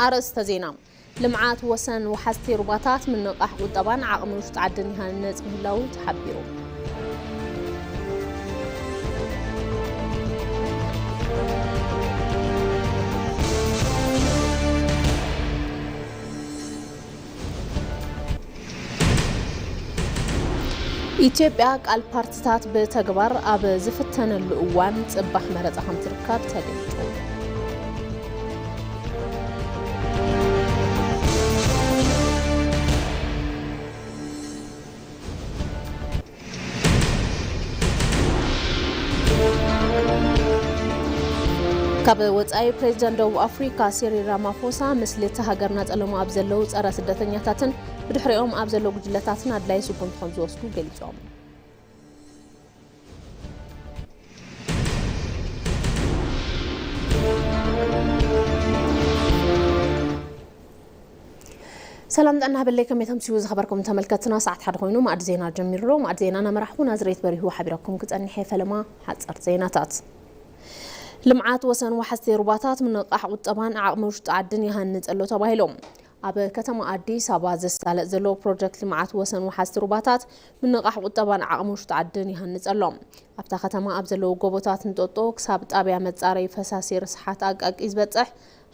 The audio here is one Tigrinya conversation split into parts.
ኣርእስተ ዜና። ልምዓት ወሰን ወሓዝቲ ሩባታት፣ ምንቓሕ ቁጠባን ዓቕሚ ውሽጢ ዓድን ይሃንጽ ምህላዉ ተሓቢሩ። ኢትዮጵያ ቃል ፓርትታት ብተግባር ኣብ ዝፍተነሉ እዋን ጽባሕ መረጻ ከም ትርከብ ተገሊጹ። ካብ ወጻኢ፣ ፕሬዚዳንት ደቡብ ኣፍሪካ ሲሪል ራማፎሳ፣ ምስልቲ ሃገርና ጸለሙ ኣብ ዘለዉ ጸረ ስደተኛታትን ብድሕሪኦም ኣብ ዘለዉ ጉጅለታትን ኣድላይ ስጉምቲ ከም ዝወስዱ ገሊጾም። ሰላም ጥዕና ሃበለይ፣ ከመይ ተምስዩ ዝኸበርኩም ተመልከትና? ሰዓት ሓደ ኮይኑ፣ ማዕድ ዜና ጀሚሩ ኣሎ። ማዕድ ዜና እናመራሕኩ ናዝሬት በሪሁ ሓቢረኩም ክጸንሕ እየ። ፈለማ ሓጸርቲ ዜናታት። ልምዓት ወሰን ወሓዝቲ ሩባታት፣ ምንቕቓሕ ቁጠባን ዓቕሚ ውሽጢ ዓድን ይሃንጽ ኣሎ ተባሂሉ። ኣብ ከተማ ኣዲስ ኣበባ ዝሳለጥ ዘሎ ፕሮጀክት ልምዓት ወሰን ወሓዝቲ ሩባታት፣ ምንቕቓሕ ቁጠባን ዓቕሚ ውሽጢ ዓድን ይሃንጽ ኣሎ። ኣብታ ከተማ ኣብ ዘለዉ ጎቦታት እንጦጦ ክሳብ ጣብያ መጻረዪ ፈሳሲ ርስሓት ኣቃቂ ዝበጽሕ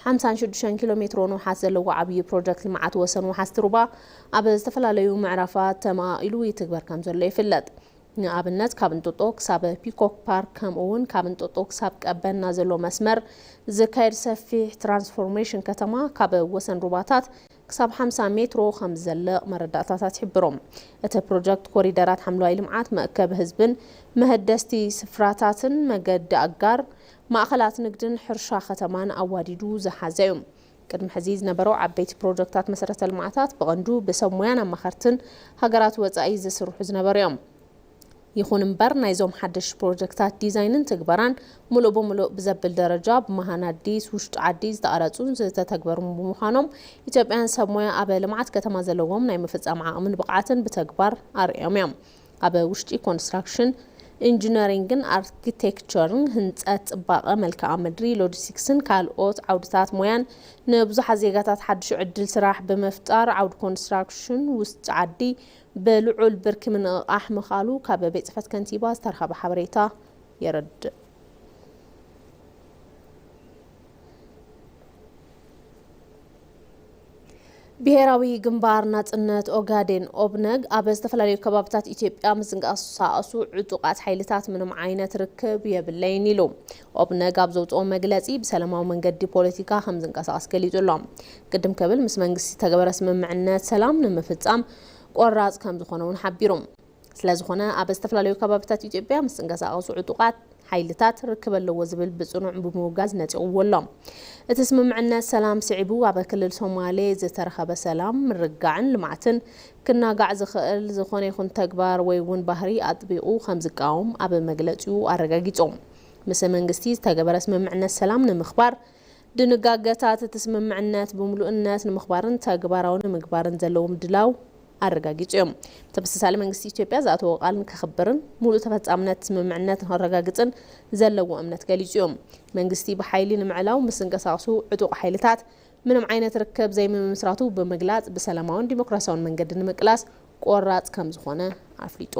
ሓምሳን ሽዱሽተን ኪሎ ሜትሮ ንውሓት ዘለዎ ዓብዪ ፕሮጀክት ልምዓት ወሰን ወሓዝቲ ሩባ ኣብ ዝተፈላለዩ ምዕራፋት ተመቓቒሉ ይትግበር ከም ዘሎ ይፍለጥ። ንኣብነት፣ ካብ እንጦጦ ክሳብ ፒኮክ ፓርክ፣ ከምኡ እውን ካብ እንጦጦ ክሳብ ቀበና ዘሎ መስመር ዝካየድ ሰፊሕ ትራንስፎርሜሽን ከተማ፣ ካብ ወሰን ሩባታት ክሳብ ሓምሳ ሜትሮ ከም ዝዘልቕ መረዳእታታት ይሕብሩ። እቲ ፕሮጀክት ኮሪደራት ሓምለዋይ ልምዓት፣ መእከቢ ህዝብን መሀደስቲ ስፍራታትን፣ መገዲ ኣጋር፣ ማእኸላት ንግድን ሕርሻ ከተማን ኣዋዲዱ ዝሓዘ እዩ። ቅድሚ ሕዚ ዝነበሩ ዓበይቲ ፕሮጀክታት መሰረተ ልምዓታት ብቐንዱ ብሰብ ሞያን ኣማኸርትን ሃገራት ወጻኢ ዝስርሑ ዝነበሩ እዮም። ይኹን እምበር፣ ናይዞም ሓደሽቲ ፕሮጀክታት ዲዛይንን ትግበራን፣ ምሉእ ብምሉእ ብዘብል ደረጃ ብመሃናዲስ ውሽጢ ዓዲ ዝተቐረጹን ዝተተግበሩን ብምዃኖም፣ ኢትዮጵያን ሰብ ሞያ ኣብ ልምዓት ከተማ ዘለዎም ናይ ምፍጻም ዓቕምን ብቕዓትን ብተግባር ኣርእዮም እዮም። ኣብ ውሽጢ ኮንስትራክሽን፣ ኢንጂነሪንግን ኣርኪቴክቸርን፣ ህንጸት፣ ጽባቐ፣ መልክዓ ምድሪ፣ ሎጂስቲክስን ካልኦት ዓውድታት ሞያን ንብዙሓት ዜጋታት ሓድሽ ዕድል ስራሕ ብምፍጣር፣ ዓውዲ ኮንስትራክሽን ውሽጢ ዓዲ ብልዑል ብርኪ ምንቕቓሕ ምኽኣሉ ካብ ቤት ጽሕፈት ከንቲባ ዝተረኸበ ሓበሬታ የረድእ። ብሄራዊ ግንባር ናጽነት ኦጋዴን፣ ኦብነግ፣ ኣብ ዝተፈላለዩ ከባብታት ኢትዮጵያ ምስ ዝንቀሳቐሱ ዕጡቓት ሓይልታት ምንም ዓይነት ርክብ የብለይን ኢሉ። ኦብነግ ኣብ ዘውፅኦ መግለፂ፣ ብሰላማዊ መንገዲ ፖለቲካ ከም ዝንቀሳቐስ ገሊጹ ኣሎ። ቅድም ክብል ምስ መንግስቲ ዝተገበረ ስምምዕነት ሰላም ንምፍጻም ቆራፅ ከም ዝኾነ እውን ሓቢሩ። ስለዝኾነ፣ ኣብ ዝተፈላለዩ ከባብታት ኢትዮጵያ ምስ ዝንቀሳቐሱ ዕጡቓት ሓይልታት ርክብ ኣለዎ ዝብል ብጽኑዕ ብምውጋዝ ነጺቕዎ ኣሎ። እቲ ስምምዕነት ሰላም ስዒቡ፣ ኣብ ክልል ሶማሌ ዝተረኸበ ሰላም፣ ምርግጋዕን ልምዓትን ክናጋዕ ዝኽእል ዝኾነ ይኹን ተግባር ወይ እውን ባህሪ ኣጥቢቑ ከም ዝቃወም ኣብ መግለጺኡ ኣረጋጊጹ። ምስ መንግስቲ ዝተገበረ ስምምዕነት ሰላም ንምኽባር፣ ድንጋገታት እቲ ስምምዕነት ብምሉእነት ንምኽባርን ተግባራዊ ንምግባርን ዘለዎ ምድላው ኣረጋጊጹ እዮም። ብተመሳሳሊ፣ መንግስቲ ኢትዮጵያ ዝኣተዎ ቃል ንከኽብርን ሙሉእ ተፈጻምነት ስምምዕነት ንኸረጋግጽን ዘለዎ እምነት ገሊጹ እዮም። መንግስቲ ብሓይሊ ንምዕላው ምስ ዝንቀሳቐሱ ዕጡቕ ሓይልታት ምንም ዓይነት ርክብ ዘይምምስራቱ ብምግላጽ፣ ብሰላማውን ዲሞክራሲያውን መንገዲ ንምቅላስ ቆራጽ ከም ዝኾነ ኣፍሊጡ።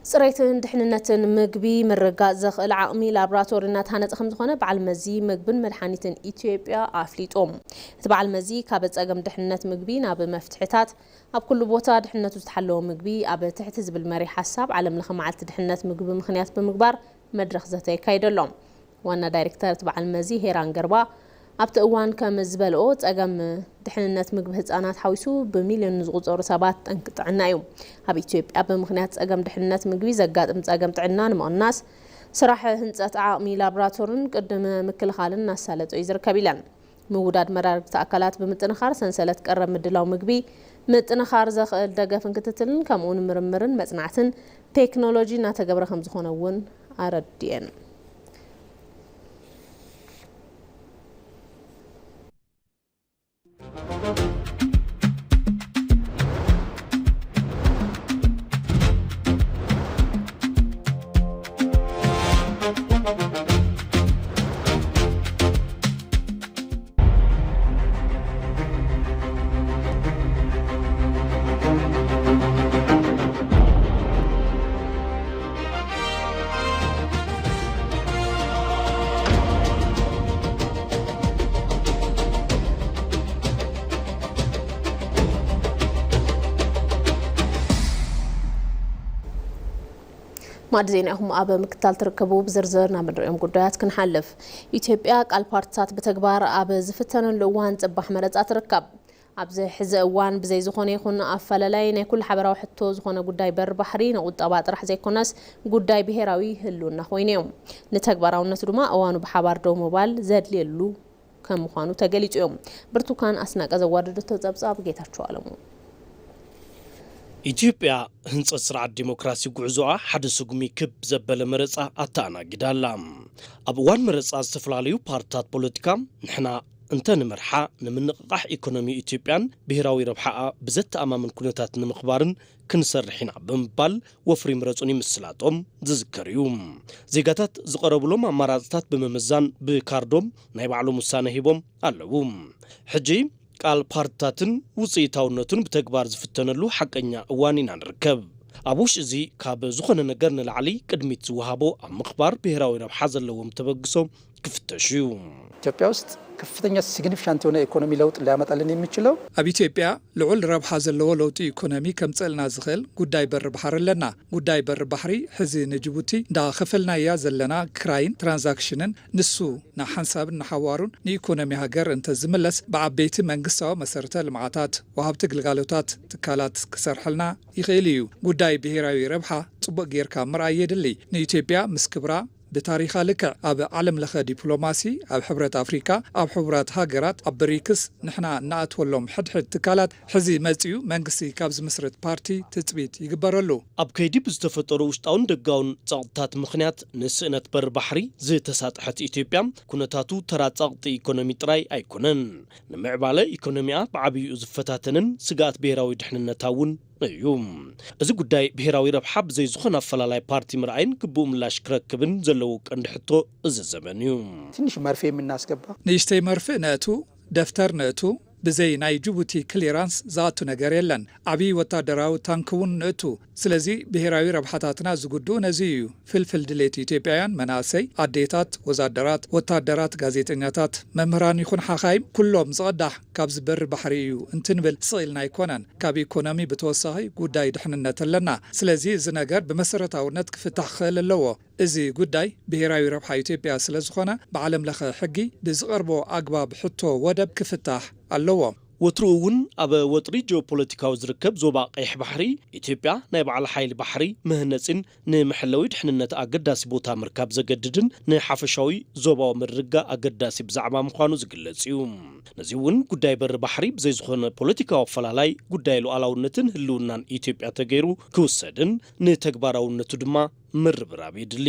ጽሬትን ድሕንነትን ምግቢ ምርጋጽ ዘኽእል ዓቕሚ ላብራቶሪ እናተሃነጸ ከም ዝኾነ በዓል መዚ ምግብን መድሓኒትን ኢትዮጵያ ኣፍሊጡ። እቲ በዓል መዚ፣ ካብ ጸገም ድሕንነት ምግቢ ናብ መፍትሕታት፣ ኣብ ኩሉ ቦታ ድሕንነቱ ዝተሓለወ ምግቢ ኣብ ትሕቲ ዝብል መሪሕ ሓሳብ፣ ዓለም ለኸ መዓልቲ ድሕንነት ምግቢ ምኽንያት ብምግባር መድረኽ ዘተ የካይዱ ኣሎ። ዋና ዳይሬክተር እቲ በዓል መዚ ሄራን ገርባ ኣብቲ እዋን ከም ዝበልኦ፣ ጸገም ድሕንነት ምግቢ ህጻናት ሓዊሱ ብሚልዮን ንዝቑጸሩ ሰባት ጠንቂ ጥዕና እዩ። ኣብ ኢትዮጵያ ብምኽንያት ጸገም ድሕንነት ምግቢ ዘጋጥም ጸገም ጥዕና ንምቕናስ ስራሕ ህንጸት ዓቕሚ ላብራቶርን ቅድመ ምክልኻልን እናሳለጦ እዩ ዝርከብ ኢለን። ምውዳድ መራርግቲ ኣካላት ብምጥንኻር፣ ሰንሰለት ቀረብ ምድላው ምግቢ ምጥንኻር ዘኽእል ደገፍን ክትትልን፣ ከምኡውን ምርምርን መጽናዕትን ቴክኖሎጂ እናተገብረ ከም ዝኾነ እውን ኣረዲኤን። ማዕዲ ዜና ኢኹም ኣብ ምክትታል ትርከቡ። ብዝርዝር ናብ ንሪኦም ጉዳያት ክንሓልፍ። ኢትዮጵያ ቃል ፓርትታት ብተግባር ኣብ ዝፍተነሉ እዋን ጽባሕ መረጻ ትርከብ። ኣብዚ ሕዚ እዋን ብዘይ ዝኾነ ይኹን ኣፈላላይ ናይ ኩሉ ሓበራዊ ሕቶ ዝኾነ ጉዳይ በር ባሕሪ ንቁጠባ ጥራሕ ዘይኮነስ ጉዳይ ብሄራዊ ህልውና ኮይኑ እዩ። ንተግባራውነቱ ድማ እዋኑ ብሓባር ደው ምባል ዘድልየሉ ከም ምዃኑ ተገሊጹ እዩ። ብርቱካን ኣስናቀ ዘዋደደቶ ጸብጻብ ጌታቸው ኣለሙ። ኢትዮጵያ ህንጸት ስርዓት ዲሞክራሲ ጉዕዞኣ ሓደ ስጉሚ ክብ ዘበለ መረጻ ኣተኣናጊዳ ኣላ። ኣብ እዋን መረጻ ዝተፈላለዩ ፓርትታት ፖለቲካ ንሕና እንተ ንመርሓ ንምንቕቓሕ ኢኮኖሚ ኢትዮጵያን ብሄራዊ ረብሓኣ ብዘተኣማምን ኩነታት ንምኽባርን ክንሰርሕ ኢና ብምባል ወፍሪ ምረጹኒ ምስላጦም ዝዝከር እዩ። ዜጋታት ዝቐረቡሎም ኣማራፅታት ብምምዛን ብካርዶም ናይ ባዕሎም ውሳነ ሂቦም ኣለዉ። ሕጂ ቃል ፓርትታትን ውፅኢታውነቱን ብተግባር ዝፍተነሉ ሓቀኛ እዋን ኢና ንርከብ። ኣብ ውሽጢ እዚ ካብ ዝኾነ ነገር ንላዕሊ ቅድሚት ዝወሃቦ ኣብ ምኽባር ብሄራዊ ረብሓ ዘለዎም ተበግሶ ክፍተሽ እዩ። ኢትዮጵያ ውስጥ ከፍተኛ ሲግኒፊካንት የሆነ ኢኮኖሚ ለውጥ ሊያመጣልን የሚችለው ኣብ ኢትዮጵያ ልዑል ረብሓ ዘለዎ ለውጢ ኢኮኖሚ ከምፀልና ዝኽእል ጉዳይ በሪ ባሕሪ ኣለና። ጉዳይ በሪ ባሕሪ ሕዚ ንጅቡቲ እንዳኸፈልናያ ዘለና ክራይን ትራንዛክሽንን ንሱ ንሓንሳብን ንሓዋሩን ንኢኮኖሚ ሃገር እንተዝምለስ ብዓበይቲ መንግስታዊ መሰረተ ልምዓታት፣ ወሃብቲ ግልጋሎታት ትካላት ክሰርሐልና ይኽእል እዩ። ጉዳይ ብሄራዊ ረብሓ ፅቡቕ ጌርካ ምርኣይ የድሊ። ንኢትዮጵያ ምስ ክብራ ብታሪኻ ልክዕ ኣብ ዓለም ለኸ ዲፕሎማሲ፣ ኣብ ሕብረት ኣፍሪካ፣ ኣብ ሕቡራት ሃገራት፣ ኣብ ብሪክስ ንሕና እንኣትወሎም ሕድሕድ ትካላት ሕዚ መፂኡ መንግስቲ ካብ ዝምስርት ፓርቲ ትፅቢት ይግበረሉ። ኣብ ከይዲ ብዝተፈጠሩ ውሽጣውን ደጋውን ፀቕጥታት ምኽንያት ንስእነት በሪ ባሕሪ ዝተሳጥሐት ኢትዮጵያ ኩነታቱ ተራ ፀቕጢ ኢኮኖሚ ጥራይ ኣይኮነን። ንምዕባለ ኢኮኖሚኣ ብዓብይኡ ዝፈታተንን ስግኣት ብሄራዊ ድሕንነታ እውን እዩ። እዚ ጉዳይ ብሄራዊ ረብሓ ብዘይ ዝኾነ ኣፈላላይ ፓርቲ ምርኣይን ግቡእ ምላሽ ክረክብን ዘለዎ ቀንዲ ሕቶ እዚ ዘበን እዩ። ትንሽ መርፌ የምናስገባ ንእሽተይ መርፍእ ነእቱ፣ ደፍተር ነእቱ፣ ብዘይ ናይ ጅቡቲ ክሊራንስ ዝኣቱ ነገር የለን። ዓብዪ ወታደራዊ ታንክ እውን ንእቱ። ስለዚ ብሄራዊ ረብሓታትና ዝጉድኡ ነዚ እዩ። ፍልፍል ድሌት ኢትዮጵያውያን መናእሰይ፣ ኣዴታት፣ ወዛደራት፣ ወታደራት፣ ጋዜጠኛታት፣ መምህራን ይኹን ሓኻይም ኩሎም ዝቕዳሕ ካብዚ በሪ ባሕሪ እዩ እንትንብል ስቕ ኢልና ኣይኮነን። ካብ ኢኮኖሚ ብተወሳኺ ጉዳይ ድሕንነት ኣለና። ስለዚ እዚ ነገር ብመሰረታውነት ክፍታሕ ክኽእል ኣለዎ። እዚ ጉዳይ ብሄራዊ ረብሓ ኢትዮጵያ ስለዝኾነ ብዓለም ለኸ ሕጊ ብዝቐርቦ ኣግባብ ሕቶ ወደብ ክፍታሕ ኣለዎ። ወትሩ እውን ኣብ ወጥሪ ጂኦፖለቲካዊ ዝርከብ ዞባ ቀይሕ ባሕሪ ኢትዮጵያ ናይ ባዕላ ሓይሊ ባሕሪ ምህነፂን ንመሐለዊ ድሕንነት ኣገዳሲ ቦታ ምርካብ ዘገድድን ንሓፈሻዊ ዞባዊ ምርግጋእ ኣገዳሲ ብዛዕባ ምዃኑ ዝግለጽ እዩ። ነዚ እውን ጉዳይ በሪ ባሕሪ ብዘይ ዝኾነ ፖለቲካዊ ኣፈላላይ ጉዳይ ሉዓላውነትን ህልውናን ኢትዮጵያ ተገይሩ ክውሰድን ንተግባራውነቱ ድማ ምርብራብ የድሊ።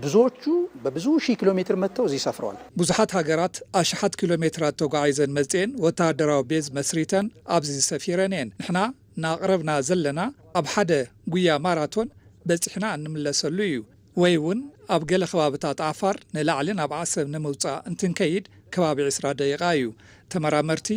ብዙዎቹ በብዙ ሺህ ኪሎ ሜትር መጥተው እዚህ ሰፍረዋል። ብዙሓት ሃገራት ኣሽሓት ኪሎ ሜትራት ተጓዒዘን መጽኤን ወተሃደራዊ ቤዝ መስሪተን ኣብዚ ሰፊረን እየን። ንሕና እናቕረብና ዘለና ኣብ ሓደ ጉያ ማራቶን በጺሕና እንምለሰሉ እዩ። ወይ እውን ኣብ ገለ ከባብታት ዓፋር ንላዕሊ ናብ ዓሰብ ንምውጻእ እንትንከይድ ከባቢ ዕስራ ደቂቓ እዩ። ተመራመርቲ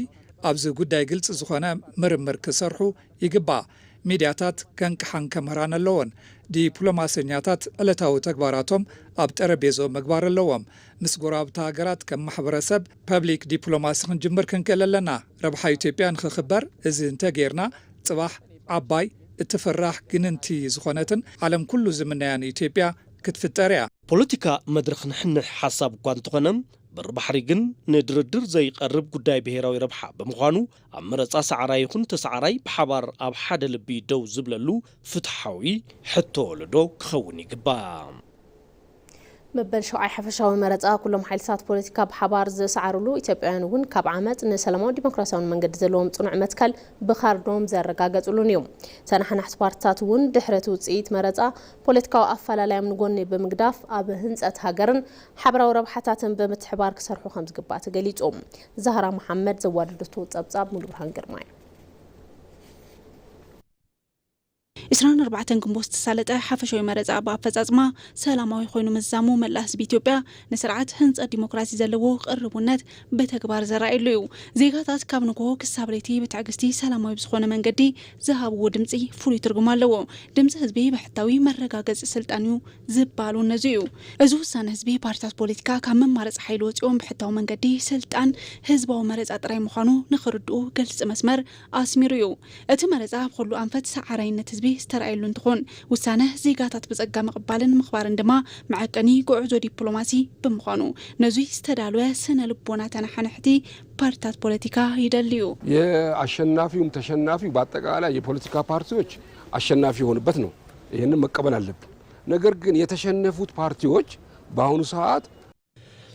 ኣብዚ ጉዳይ ግልጺ ዝኾነ ምርምር ክሰርሑ ይግባእ። ሚድያታት ከንቅሓን ከምህራን ኣለዎን። ዲፕሎማሰኛታት ዕለታዊ ተግባራቶም ኣብ ጠረቤዝኦም ምግባር ኣለዎም። ምስ ጎረባብቲ ሃገራት ከም ማሕበረሰብ ፐብሊክ ዲፕሎማሲ ክንጅምር ክንክእል ኣለና። ረብሓ ኢትዮጵያ ንኽኽበር እዚ እንተጌርና ጽባሕ ዓባይ እትፍራሕ ግንንቲ ዝኾነትን ዓለም ኩሉ ዝምነያን ኢትዮጵያ ክትፍጠር እያ። ፖለቲካ መድረኽ ንሕንሕ ሓሳብ እኳ እንተኾነ በሪ ባሕሪ ግን ንድርድር ዘይቐርብ ጉዳይ ብሄራዊ ረብሓ ብምዃኑ ኣብ መረፃ ሰዓራይ ይኹን ተሰዓራይ ብሓባር ኣብ ሓደ ልቢ ደው ዝብለሉ ፍትሓዊ ሕቶ ወለዶ ክኸውን ይግባእ። መበል ሸውዓይ ሓፈሻዊ መረፃ ኩሎም ሓይልታት ፖለቲካ ብሓባር ዝሰዓርሉ፣ ኢትዮጵያውያን እውን ካብ ዓመፅ ንሰላማዊ ዲሞክራሲያዊ መንገዲ ዘለዎም ፅኑዕ መትከል ብካርዶም ዘረጋገፅሉን እዩ። ተነሓናሕቲ ፓርትታት እውን ድሕሪ እቲ ውፅኢት መረፃ ፖለቲካዊ ኣፈላላዮም ንጎኒ ብምግዳፍ ኣብ ህንፀት ሃገርን ሓበራዊ ረብሓታትን ብምትሕባር ክሰርሑ ከምዝግባእ ተገሊፁ። ዛህራ መሓመድ ዘዋደደቶ ፀብፃብ ሙሉብርሃን ግርማ እዩ። ዕስራን ኣርባዕተን ግንቦት ዝተሳለጠ ሓፈሻዊ መረፃ ብኣፈፃፅማ ሰላማዊ ኮይኑ ምዝዛሙ መላእ ህዝቢ ኢትዮጵያ ንስርዓት ህንፀት ዲሞክራሲ ዘለዎ ቅርቡነት ብተግባር ዘራእየሉ እዩ። ዜጋታት ካብ ንግሆ ክሳብ ለይቲ ብትዕግስቲ ሰላማዊ ብዝኾነ መንገዲ ዝሃብዎ ድምፂ ፍሉይ ትርጉም ኣለዎ። ድምፂ ህዝቢ ብሕታዊ መረጋገፂ ስልጣን እዩ ዝበሃል እውን ነዚ እዩ። እዚ ውሳነ ህዝቢ ፓርትታት ፖለቲካ ካብ መማረፂ ሓይሊ ወፂኦም ብሕታዊ መንገዲ ስልጣን ህዝባዊ መረፃ ጥራይ ምዃኑ ንኽርድኡ ግልፂ መስመር ኣስሚሩ እዩ። እቲ መረፃ ኣብ ኩሉ ኣንፈት ሰዓራይነት ህዝቢ ዝተረኣየሉ እንትኾን፣ ውሳነ ዜጋታት ብጸጋ ምቕባልን ምኽባርን ድማ መዐቀኒ ጉዕዞ ዲፕሎማሲ ብምዃኑ፣ ነዙይ ዝተዳለወ ስነ ልቦና ተነሓነሕቲ ፓርቲታት ፖለቲካ ይደልዩ። የአሸናፊውም ተሸናፊው በአጠቃላይ የፖለቲካ ፓርቲዎች አሸናፊ የሆኑበት ነው። ይህንን መቀበል አለብን። ነገር ግን የተሸነፉት ፓርቲዎች በአሁኑ ሰዓት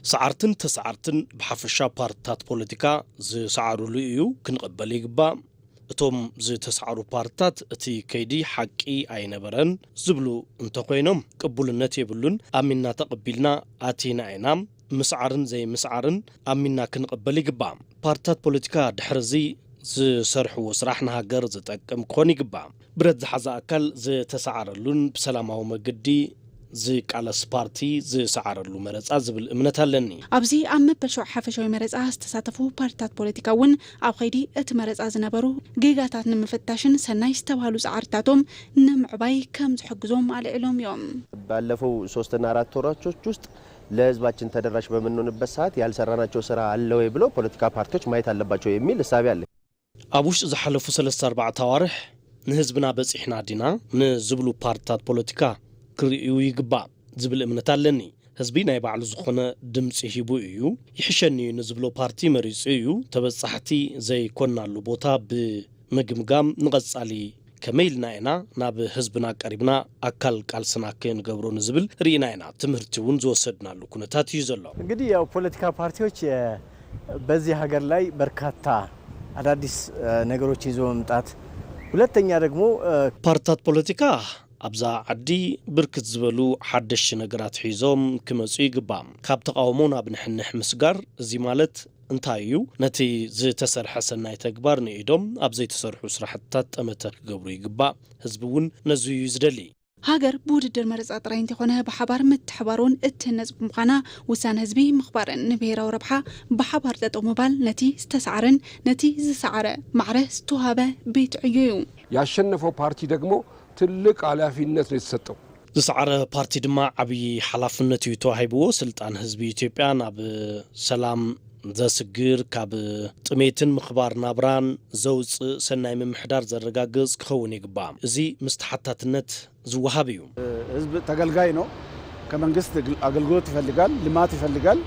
ሰዓርትን ተሰዓርትን ብሓፈሻ ፓርትታት ፖለቲካ ዝሰዓሩሉ እዩ፣ ክንቕበል ይግባእ። እቶም ዝተሰዓሩ ፓርትታት እቲ ከይዲ ሓቂ ኣይነበረን ዝብሉ እንተኾይኖም ቅቡልነት የብሉን። ኣሚንና ተቐቢልና ኣቲና ኢና። ምስዓርን ዘይምስዓርን ኣሚንና ክንቕበል ይግባእ። ፓርትታት ፖለቲካ ድሕሪ እዚ ዝሰርሕዎ ስራሕ ንሃገር ዝጠቅም ክኾን ይግባእ። ብረት ዝሓዘ ኣካል ዝተሰዓረሉን ብሰላማዊ መገዲ ዝቃለስ ፓርቲ ዝሰዓረሉ መረፃ ዝብል እምነት ኣለኒ። ኣብዚ ኣብ መበል ሸውዓ ሓፈሻዊ መረፃ ዝተሳተፉ ፓርትታት ፖለቲካ እውን ኣብ ኸይዲ እቲ መረፃ ዝነበሩ ጌጋታት ንምፍታሽን ሰናይ ዝተባህሉ ፃዕርታቶም ንምዕባይ ከም ዝሕግዞም ኣልዒሎም እዮም። ባለፈው ሶስትና አራት ወራቶች ውስጥ ለህዝባችን ተደራሽ በምንሆንበት ሰዓት ያልሰራናቸው ስራ አለ ወይ ብሎ ፖለቲካ ፓርቲዎች ማየት አለባቸው የሚል እሳቤ አለ። ኣብ ውሽጢ ዝሓለፉ ሰለስተ ኣርባዕተ ኣዋርሕ ንህዝብና በጺሕና ዲና ንዝብሉ ፓርትታት ፖለቲካ ክርእዩ ይግባእ ዝብል እምነት ኣለኒ። ህዝቢ ናይ ባዕሉ ዝኾነ ድምጺ ሂቡ እዩ። ይሕሸኒ እዩ ንዝብሎ ፓርቲ መሪጹ እዩ። ተበጻሕቲ ዘይኮንናሉ ቦታ ብምግምጋም ንቐጻሊ ከመይ ኢልና ኢና ናብ ህዝብና ቀሪብና ኣካል ቃልስና ክንገብሮ ንዝብል ርኢና ኢና። ትምህርቲ እውን ዝወሰድናሉ ኩነታት እዩ ዘሎ። እንግዲህ ያው ፖለቲካ ፓርቲዎች የ-፣ በዚህ ሀገር ላይ በርካታ አዳዲስ፣ እ፣ ነገሮች ይዞ መምጣት፣ ሁለተኛ ደግሞ፣ እ፣ ፓርትታት ፖለቲካ ኣብዛ ዓዲ ብርክት ዝበሉ ሓደሽቲ ነገራት ሒዞም ክመፁ ይግባእ። ካብ ተቃውሞ ናብ ንሕንሕ ምስጋር፣ እዚ ማለት እንታይ እዩ? ነቲ ዝተሰርሐ ሰናይ ተግባር ንኢዶም ኣብ ዘይተሰርሑ ስራሕትታት ጠመተ ክገብሩ ይግባእ። ህዝቢ እውን ነዚ እዩ ዝደሊ። ሃገር ብውድድር መረፃ ጥራይ እንተይኮነ ብሓባር ምትሕባር እውን እትህነፅ ብምዃና ውሳነ ህዝቢ ምኽባርን ንብሄራዊ ረብሓ ብሓባር ጠጠው ምባል ነቲ ዝተሰዓረን ነቲ ዝሰዓረ ማዕረ ዝተዋሃበ ቤት ዕዮ እዩ። ያሸነፈው ፓርቲ ደግሞ ትልቅ ኃላፊነት ነው የተሰጠው። ዝሰዓረ ፓርቲ ድማ ዓብዪ ሓላፍነት እዩ ተዋሂብዎ። ስልጣን ህዝቢ ኢትዮጵያ ናብ ሰላም ዘስግር፣ ካብ ጥሜትን ምኽባር ናብራን ዘውፅእ ሰናይ ምምሕዳር ዘረጋግፅ ክኸውን ይግባእ። እዚ ምስ ተሓታትነት ዝወሃብ እዩ። ህዝብ ተገልጋይ ነው። ከመንግስት ግል-፣ አገልግሎት ይፈልጋል፣ ልማት ይፈልጋል።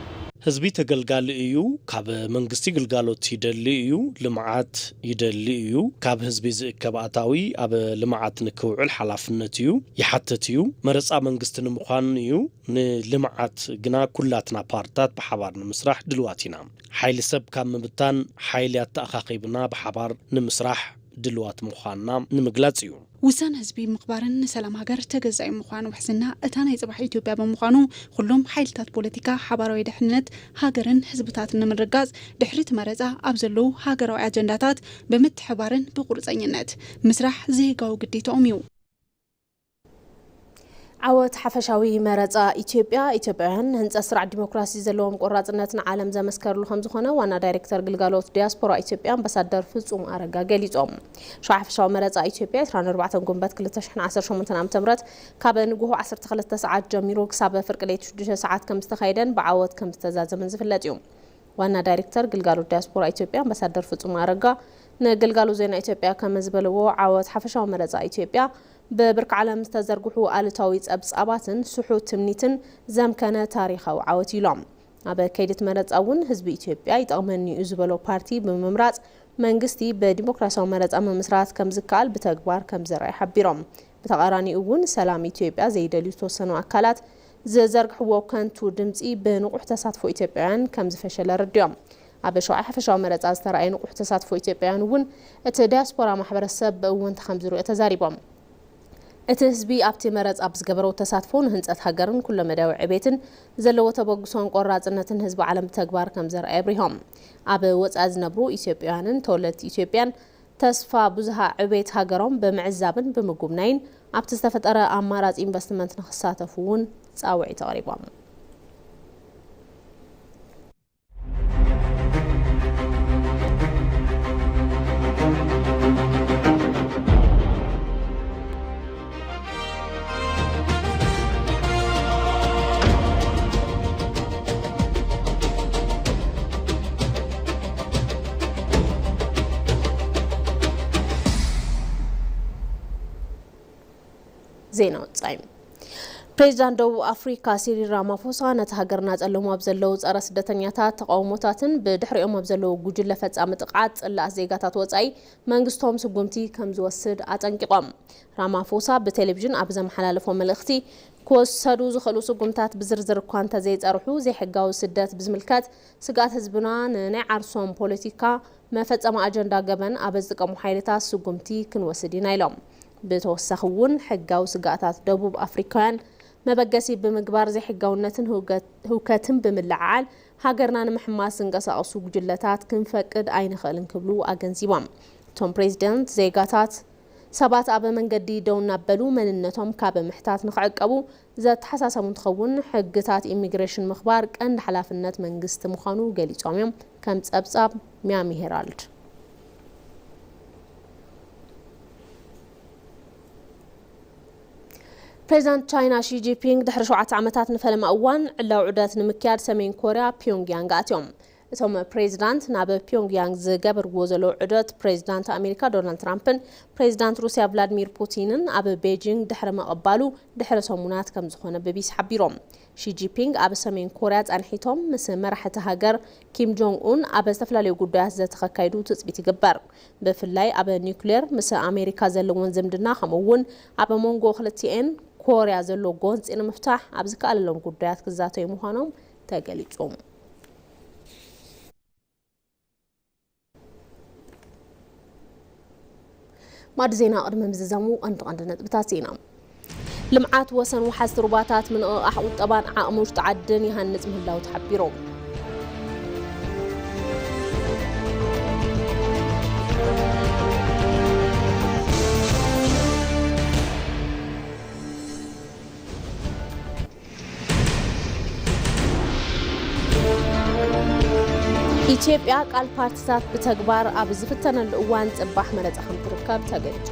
ህዝቢ ተገልጋሊ እዩ። ካብ መንግስቲ ግልጋሎት ይደሊ እዩ፣ ልምዓት ይደሊ እዩ። ካብ ህዝቢ ዝእከብ ኣታዊ ኣብ ልምዓት ንክውዕል ሓላፍነት እዩ፣ ይሓትት እዩ። መረፃ መንግስቲ ንምዃን እዩ። ንልምዓት ግና ኩላትና ፓርትታት ብሓባር ንምስራሕ ድልዋት ኢና። ሓይሊ ሰብ ካብ ምብታን ሓይሊ ኣተኣኻኺብና ብሓባር ንምስራሕ ድልዋት ምዃንና ንምግላፅ እዩ። ውሳነ ህዝቢ ምኽባርን ንሰላም ሃገር ተገዛኢ ምዃን ውሕስና እታ ናይ ፅባሕ ኢትዮጵያ ብምዃኑ፣ ኩሎም ሓይልታት ፖለቲካ ሓባራዊ ድሕነት ሃገርን ህዝብታትን ንምርጋፅ ድሕሪ እቲ መረፃ ኣብ ዘለዉ ሃገራዊ ኣጀንዳታት ብምትሕባርን ብቁርፀኝነት ምስራሕ ዜጋዊ ግዴታኦም እዩ። ዓወት ሓፈሻዊ መረፃ ኢትዮጵያ፣ ኢትዮጵያውያን ንህንፀት ስርዓት ዲሞክራሲ ዘለዎም ቆራፅነት ንዓለም ዘመስከርሉ ከምዝኾነ ዋና ዳይሬክተር ግልጋሎት ዲያስፖራ ኢትዮጵያ ኣምባሳደር ፍጹም ኣረጋ ገሊፆም። ሸውዓ ሓፈሻዊ መረፃ ኢትዮጵያ ዕስራን ኣርባዕተን ጉንበት ክልተ ሽሕን ዓሰርተ ሸሞንተን ዓመተ ምህረት ካብ ንግሆ ዓሰርተ ክልተ ሰዓት ጀሚሩ ክሳብ ፍርቂ ለይቲ ሽዱሽተ ሰዓት ከምዝተኻየደን ብዓወት ከምዝተዛዘመን ዝፍለጥ እዩ። ዋና ዳይሬክተር ግልጋሎት ዲያስፖራ ኢትዮጵያ ኣምባሳደር ፍጹም ኣረጋ ንግልጋሎት ዜና ኢትዮጵያ ከም ዝበልዎ፣ ዓወት ሓፈሻዊ መረጻ ኢትዮጵያ ብብርኪ ዓለም ዝተዘርግሑ ኣሉታዊ ጸብጻባትን ስሑት ትምኒትን ዘምከነ ታሪኻዊ ዓወት እዩ ኢሎም። ኣብ ከይዲ እቲ መረጻ እውን ህዝቢ ኢትዮጵያ ይጠቕመኒ እዩ ዝበሎ ፓርቲ ብምምራጽ መንግስቲ ብዲሞክራሲያዊ መረጻ ምምስራት ከም ዝከኣል ብተግባር ከም ዘርኣየ ሓቢሮም። ብተቓራኒኡ እውን ሰላም ኢትዮጵያ ዘይደልዩ ዝተወሰኑ ኣካላት ዝዘርግሕዎ ከንቱ ድምፂ ብንቑሕ ተሳትፎ ኢትዮጵያውያን ከም ዝፈሸለ ኣረዲኦም። ኣብ ሸውዓይ ሓፈሻዊ መረፃ ዝተረኣየ ንቑሕ ተሳትፎ ኢትዮጵያውያን እውን እቲ ዳያስፖራ ማሕበረሰብ ብእወንታ ከም ዝሪኦ ተዛሪቦም። እቲ ህዝቢ ኣብቲ መረፃ ብዝገበሮ ተሳትፎ ንህንፀት ሃገርን ኩለመዳያዊ ዕቤትን ዘለዎ ተበግሶን ቆራፅነትን ህዝቢ ዓለም ብተግባር ከም ዘርኣየ ኣብሪሆም። ኣብ ወፃኢ ዝነብሩ ኢትዮጵያውያንን ተወለድቲ ኢትዮጵያን ተስፋ ብዙሃ ዕቤት ሃገሮም ብምዕዛብን ብምጉብናይን ኣብቲ ዝተፈጠረ ኣማራፂ ኢንቨስትመንት ንክሳተፉ እውን ፃውዒት ኣቕሪቦም። ዜና ወጻኢ። ፕሬዚዳንት ደቡብ ኣፍሪካ ሲሪል ራማፎሳ ነቲ ሃገር እናጸለሙ ኣብ ዘለዉ ጸረ ስደተኛታት ተቃውሞታትን ብድሕሪኦም ኣብ ዘለዉ ጉጅለ ፈጻሚ ጥቕዓት ጽላኣት ዜጋታት ወጻኢ መንግስቶም ስጉምቲ ከም ዝወስድ ኣጠንቂቖም። ራማፎሳ ብቴሌቪዥን ኣብ ዘመሓላለፎ መልእኽቲ፣ ክወሰዱ ዝኽእሉ ስጉምታት ብዝርዝር እኳ እንተዘይጸርሑ፣ ዘይሕጋዊ ስደት ብዝምልከት ስግኣት ህዝብና ንናይ ዓርሶም ፖለቲካ መፈጸሚ ኣጀንዳ ገበን ኣብ ዝጥቀሙ ሓይልታት ስጉምቲ ክንወስድ ኢና ኢሎም። ብተወሳኺ እውን ሕጋዊ ስግኣታት ደቡብ ኣፍሪካውያን መበገሲ ብምግባር ዘይሕጋውነትን ህውገት-፣ ህውከትን ብምልዕዓል ሃገርና ንምሕማስ ዝንቀሳቐሱ ጉጅለታት ክንፈቅድ ኣይንኽእልን ክብሉ ኣገንዚቦም። እቶም ፕሬዚደንት ዜጋታት ሰባት ኣብ መንገዲ ደው እናበሉ መንነቶም ካብ ምሕታት ንኽዕቀቡ ዘተሓሳሰቡ እንትኸውን፣ ሕግታት ኢሚግሬሽን ምኽባር ቀንዲ ሓላፍነት መንግስቲ ምዃኑ ገሊጾም እዮም። ከም ጸብጻብ ሚያሚ ሄራልድ። ፕሬዚዳንት ቻይና ሺ ጂንፒንግ ድሕሪ ሸውዓተ ዓመታት ንፈለማ እዋን ዕላዊ ዑደት ንምክያድ ሰሜን ኮርያ ፒዮንግያንግ ኣትዮም። እቶም ፕሬዚዳንት ናብ ፒዮንግያንግ ዝገበርዎ ዘለዉ ዑደት ፕሬዚዳንት ኣሜሪካ ዶናልድ ትራምፕን ፕሬዚዳንት ሩስያ ቭላድሚር ፑቲንን ኣብ ቤጂንግ ድሕሪ ምቕባሉ ድሕሪ ሰሙናት ከም ዝኾነ ቢቢሲ ሓቢሮም። ሺ ጂንፒንግ ኣብ ሰሜን ኮርያ ጸንሒቶም ምስ መራሒ እታ ሃገር ኪም ጆንግ ኡን ኣብ ዝተፈላለዩ ጉዳያት ዘተኸካይዱ ትጽቢት ይግበር። ብፍላይ ኣብ ኒውክሌር ምስ ኣሜሪካ ዘለዎን ዝምድና፣ ከምኡ እውን ኣብ መንጎ ክልቲኤን ኮርያ ዘሎ ጎንጺ ንምፍታሕ ኣብ ዝከኣለሎም ጉዳያት ክዛተዩ ምዃኖም ተገሊጹ። ማዕዲ ዜና ቅድሚ ምዝዛሙ ቀንዲ ቀንዲ ነጥብታት ዜና። ልምዓት ወሰን ወሓዝቲ ሩባታት ምንቕቓሕ ቁጠባን ዓቕሚ ውሽጢ ዓድን ይሃንጽ ምህላው ተሓቢሩ። ኢትዮጵያ ቃል ፓርቲታት ብተግባር ኣብ ዝፍተነሉ እዋን ጽባሕ መረጻ ከም ትርከብ ተገሊጹ።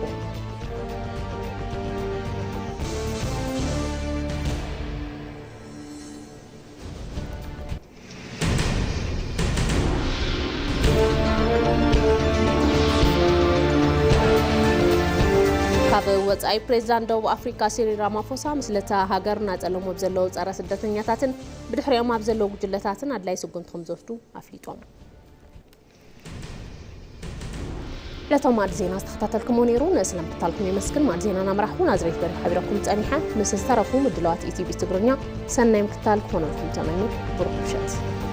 ካብ ወጻኢ፣ ፕሬዚዳንት ደቡብ ኣፍሪካ ሲሪል ራማፎሳ ምስለታ ሃገር እናጸለሙ ኣብ ዘለዉ ጸረ ስደተኛታትን ብድሕሪኦም ኣብ ዘለዉ ጉጅለታትን ኣድላይ ስጉምቲ ከም ዝወስዱ ኣፍሊጦም። ዕለታዊ ማዕዲ ዜና ዝተኸታተልኩሞ ነይሩ። ንስለ ምክታልኩም የመስግን። ማዕዲ ዜና እናመራሕኩ ናዝሬት በሪሁ ሓቢረኩም ጸኒሐ። ምስ ዝተረፉ ምድላዋት ኢቲቪ ትግርኛ ሰናይ ምክታል ክኾነልኩም ተመኒ። ብሩኽ ምሸት።